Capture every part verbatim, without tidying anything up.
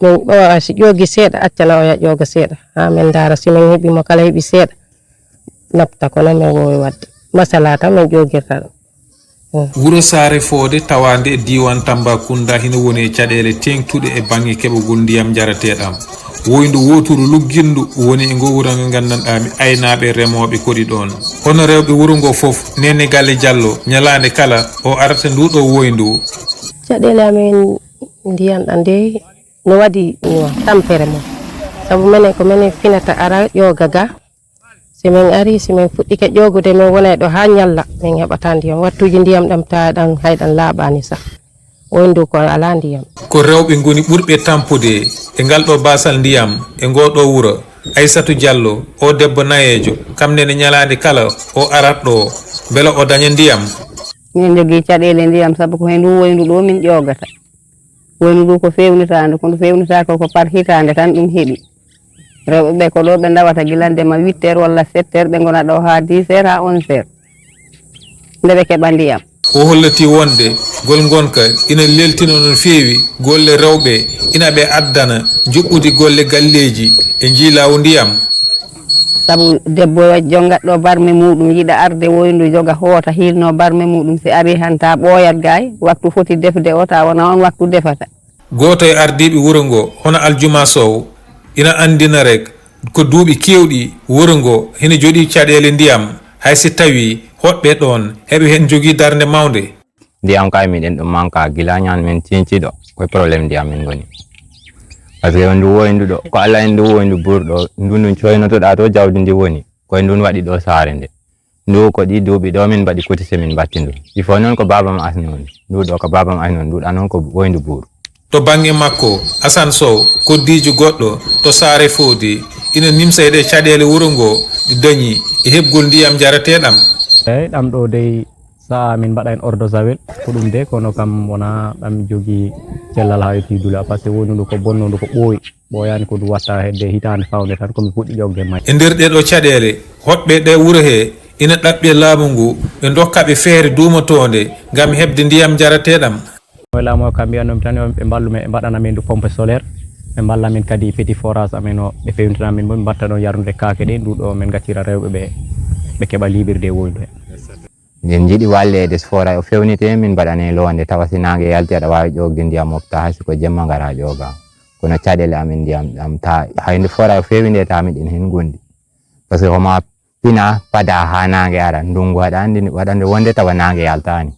Min ɓooya si ƴoogi seeɗa, accana oya ƴooga seeɗa. Haa min ndaara si min heɓi mo kala heɓi seeɗa, naɓta ko noon min woowi waɗde. Masala tan min ƴoogirta ɗum. Wuro Saare Foode tawaande e diiwaan Tambacounda hino woni e caɗeele teeŋtuɗe e baŋŋe keɓagol ndiyam njarateeɗam. Woyndu wooturu luggindu woni e ngoo wuro ngo nganndanɗaa mi aynaaɓe remooɓe koɗi ɗoon. Hono rewɓe wuro ngoo fof, Neene Galle Jallo, ñalaande kala o arata nduu ɗoo woyndu. Caɗeele amen ndiyan ɗan dey no waɗi no tampere mum. Sabu menen ko menen finata ara ƴooga ga. Si min ari, si min fuɗɗike ƴoogude, min wonay ɗo haa ñalla, min heɓata ndiyam. Wattuuji ndiyam ɗam tawa ɗam hay ɗam laaɓaani sah. Woyndu ko alaa ndiyam. Ko rewɓe ngoni ɓurɓe tampude e ngal ɗoo baasal ndiyam e ngoo ɗoo wuro. Aysatu Jallo, oo debbo nayeejo, kam nene ñalaande kala o arat ɗoo mbela o daña ndiyam. Miɗen njogii caɗeele ndiyam sabu ko he nduu woyndu ɗoo min ƴoogata. Woyndu nduu ko feewnitaandu, ko ndu feewnitaako ko par hitaande tan ɗum heɓi. Rewɓe ɓee ko ɗoo ɓe ndawata gila ndema huit heures walla sept heures, ɓe ngona ɗoo haa dix heures haa onze heures nde ɓe keɓa ndiyam. O holliti wonde gol ngonka ina leeltina no feewi golle rewɓe ina ɓe addana njuɓɓudi golle galleeji e njiylawu ndiyam. Sabu debbo jonngatɗo barme muuɗum yiɗa arde woyndu joga hoota hiilno barme muuɗum, si arii han taa ɓooyat gaay, waktu foti defde o taa wonaa oon waktu defata. Gooto e ardiiɓe wuro ngoo, hono Aljuma Sow, ina anndina rek ko duuɓi keewɗi wuro ngoo hino joɗi caɗeele ndiyam, hay si tawii hoɗɓe ɗoon heɓe heen njogii darnde mawnde. Ndiyam kay miɗen ɗum manka gila ñaan men ciinciɗo, koye problème ndiyam min ngoni. Parce que ndu woyndu ɗo, ko Allah en ndu woyndu buurɗo, ndu ndu coynotoɗaa to jawdi ndi woni, koye ndun waɗi ɗo saare nde. Ndu ko ɗi duuɓi ɗo min mbaɗi kutise min mbatti ndu. Il faut noon ko baabam asni woni. Ndu ɗo ko baabam asni woni, nduɗa noon ko woyndu buuru. To bannge makko, Asan Sow, koddiijo goɗɗo to Saare Foodi, ina nimsa e ɗee caɗeele wuro ngoo ɗi dañi e heɓgol ndiyam njarateeɗam. Eey, ɗam ɗoo dey, so a min mbaɗa heen ordosawel, ko ɗum de, kono kam wonaa ɗam jogii cellal haa yettii dula, par ce que woni ndu ko bonnoo ndu ko ɓooyi, ɓooyaani ko ndu watta hedde hitaande fawnde tan ko mi fuɗɗi ƴogde may. E nder ɗee ɗoo caɗeele, hoɗɓe ɗee wuro hee ina ɗaɓɓi e laamu ngu ɓe ndokka ɓe feere duumotoonde ngam heɓde ndiyam njarateeɗam. Moy laamu o kam mbiyannomi tan yo ɓe mballu men ɓe mbaɗana min ndu pompe solaire, ɓe mballa min kadi petit forage amen o, ɓe fewnitana min mo ɓe mbatta ɗon yarnude kaake ɗe ndu ɗo min gaccira rewɓe ɓe, ɓe keɓa liɓirde e woyndu he. Min njiɗi walleede so forage o fewnite min mbaɗane loonde tawa si naange yalti aɗa waawi ƴoogde ndiyam mofta hay siko jemma ngara ƴooga, kono caɗeele amen ndiyam ɗam ta hay nde forage o fewi nde ta miɗen heen ngondi, parce que homa pina pada haa naange ara, ndunngu aɗa anndi waɗande wonde tawa naange yaltaani,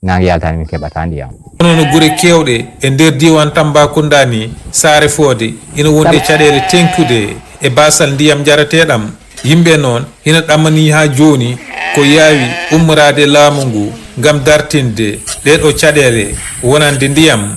naange yaltaani min keɓataa ndiyam. Hono no gure keewɗe e nder diiwaan Tambacounda nii, Saare Foode ina wondi e caɗeele teeŋtude e baasal ndiyam njarateeɗam. Yimɓe noon ina ɗamanii haa jooni ko yaawi ummoraade e laamu ngu ngam dartinde ɗee ɗoo caɗeele wonande ndiyam.